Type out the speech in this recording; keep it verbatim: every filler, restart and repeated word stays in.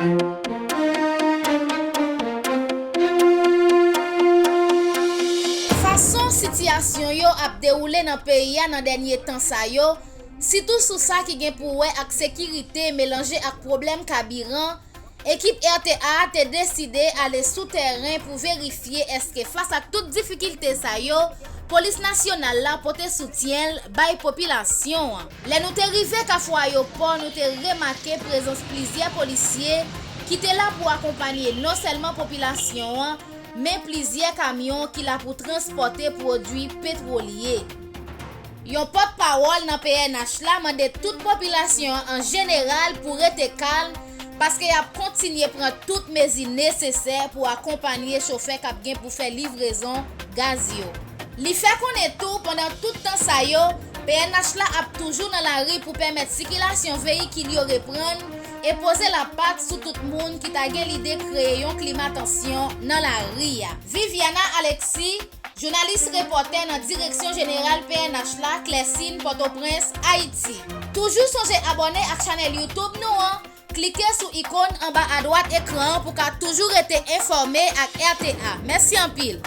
Fason sitiyasyon yo ap dewoule nan peyi a nan dènye tan sa yo, sitou sou sa ki gen pou wè ak sekirite melanje ak pwoblèm kabiran, ekip R T A te deside ale sou tèren pou verifye èske fas ak tout difikilte sa yo, Polis Nasyonal la pote soutyen l bay popilasyon an. Lè nou te rive Kafou Ayopò, nou te remake prezans plizyè polisye ki te la pou akonpanye non sèlman popilasyon an, men plizyè kamyon ki la pou transpòte pwodui petwolye. Yon pòtpawòl nan P N H la mande tout popilasyon an an jeneral pou rete kalm, paske y ap kontinye pran tout mezi nesesè pou akonpanye chofè k ap gen pou fè livrezon gaz yo. Li fè konnen tou, pandan tout tan sa yo, P N H la ap toujou nan lari pou pèmèt sikilasyon veyikil yo reprann e poze lapat sou tout moun ki ta gen lide kreye yon klima tansyon nan lari a. Viviana Alexis, jounalis repòtè nan Direksyon Jeneral P N H la, Klèsin, Pòtoprens, Ayiti. Toujou sonje abòne ak chanèl YouTube nou an. Klike sou ikòn anba adwat ekran an pou ka toujou rete enfòme ak R T A. Mèsi anpil.